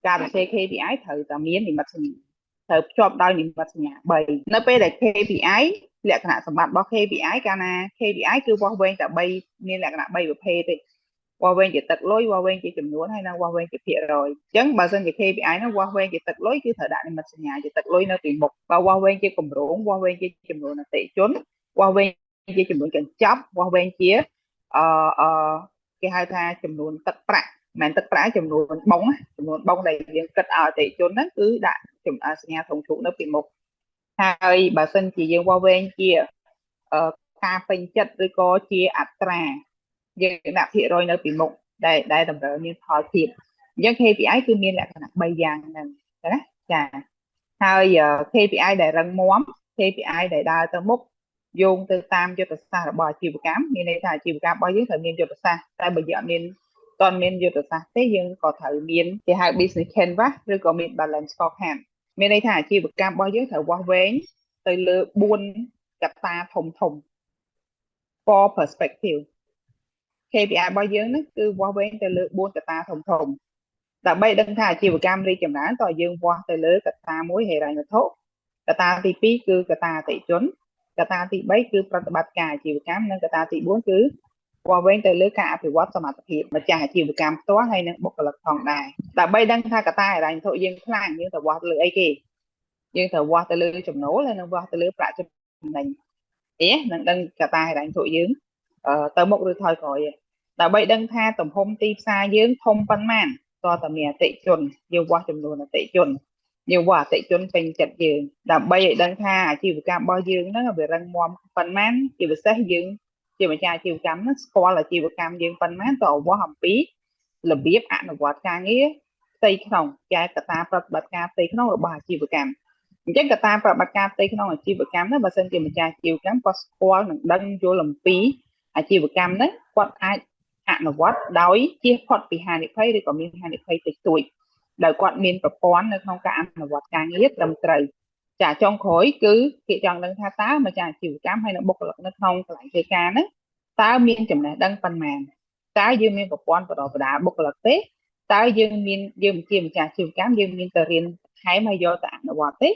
ការសរសេរ KPI ត្រូវតែមាននិមិត្តសញ្ញាត្រូវភ្ជាប់ដោយនិមិត្តសញ្ញា3នៅពេលដែល KPI លក្ខណៈសម្បត្តិរបស់ KPI កាលណា KPI គឺវាស់វែងតែ3មានលក្ខណៈ3ប្រភេទទេវាស់វែងជាទឹកលុយវាស់វែងជាចំនួនហើយនិងវាស់វែងជាភាគរយអញ្ចឹងបើសិនជា KPI ហ្នឹងវាស់វែងជាទឹកលុយគឺត្រូវដាក់និមិត្តសញ្ញាជាទឹកលុយនៅពីមុខបើវាស់វែងជាគម្រោងវាស់វែងជាចំនួនអតិថិជនវាស់វែងជាចំនួនកញ្ចប់វាស់វែងជាអឺអឺគេហៅថាចំនួនទឹកប្រាក់មិនទឹកប្រាក់ចំនួនបងចំនួនបងដែលយើងគិតឲ្យអតិថិជនហ្នឹងគឺដាក់សញ្ញាធំជ្រូកនៅពីមុខហើយបើសិនជាយើងវាស់វែងជាការពេញចិត្តឬក៏ជាអត្រាយើងដាក់ភាគរយនៅពីមុខដែលតម្រូវមានផលធៀបអញ្ចឹង KPI គឺមានលក្ខណៈ3យ៉ាងហ្នឹងណាចាហើយ KPI ដែលរឹងមាំ KPI ដែលដើរទៅមុខយោងទៅតាមយុទ្ធសាស្ត្ររបស់អាជីវកម្មមានន័យថាអាជីវកម្មរបស់យើងត្រូវមានយុទ្ធសាស្ត្រតែបើយើងអត់មានតន់មានយុទ្ធសាស្ត្រទេយើងក៏ត្រូវមានគេហៅ business canvas ឬក៏មាន balance scorecard មានន័យថាអាជីវកម្មរបស់យើងត្រូវវាស់វែងទៅលើ4កត្តាធំធំ four perspective KPI របស់យើងហ្នឹងគឺវាស់វែងទៅលើ4កត្តាធំធំដើម្បីដឹងថាអាជីវកម្មរីកចម្រើនតើយើងវាស់ទៅលើកត្តាមួយហិរញ្ញវត្ថុកត្តាទី2គឺកត្តាអតិថិជនកត្តាទី3គឺប្រតិបត្តិការអាជីវកម្មនិងកត្តាទី4គឺវាស់វែងទៅលើការអភិវឌ្ឍសមត្ថភាពម្ចាស់អាជីវកម្មផ្ទាល់ហើយនិងបុគ្គលិកផងដែរដើម្បីដឹងថាកត្តាហិរញ្ញវត្ថុយើងខ្លាំងយើងត្រូវវាស់ទៅលើអីគេយើងត្រូវវាស់ទៅលើចំណូលហើយនិងវាស់ទៅលើប្រាក់ចំណេញអេនឹងដឹងកត្តាហិរញ្ញវត្ថុយើងទៅមុខឬថយក្រោយដើម្បីដឹងថាទំហំទីផ្សារយើងធំប៉ុន្មានតើតើមានអតិថិជនយើងវាស់ចំនួនអតិថិជនយើងវាស់អតិថិជនពេញចិត្តយើងដើម្បីឲ្យដឹងថាអាជីវកម្មរបស់យើងហ្នឹងវារឹងមាំប៉ុន្មានជាពិសេសយើងជាម្ចាស់អាជីវកម្មហ្នឹងស្គាល់អាជីវកម្មយើងប៉ុន្មានតើវាស់អំពីរបៀបអនុវត្តការងារផ្ទៃក្នុងចែកកត្តាប្រតិបត្តិការផ្ទៃក្នុងរបស់អាជីវកម្មអញ្ចឹងកត្តាប្រតិបត្តិការផ្ទៃក្នុងអាជីវកម្មហ្នឹងបើសិនជាម្ចាស់អាជីវកម្មគាត់ស្គាល់និងដឹងយល់អំពីអាជីវកម្មហ្នឹងគាត់អាចអនុវត្តដោយជៀសផុតពីហានិភ័យឬក៏មានហានិភ័យតិចតួចដោយគាត់មានប្រព័ន្ធនៅក្នុងការអនុវត្តការងារត្រឹមត្រូវចាចុងក្រោយគឺគេចង់ដឹងថាតើម្ចាស់អាជីវកម្មហើយនិងបុគ្គលិកនៅក្នុងកន្លែងធ្វើការហ្នឹងតើមានចំណេះដឹងប៉ុន្មានតើយើងមានប្រព័ន្ធបណ្ដុះបណ្ដាលបុគ្គលិកទេតើយើងមានយើងជាម្ចាស់អាជីវកម្មយើងមានទៅរៀនថែមហើយយកទៅអនុវត្តទេ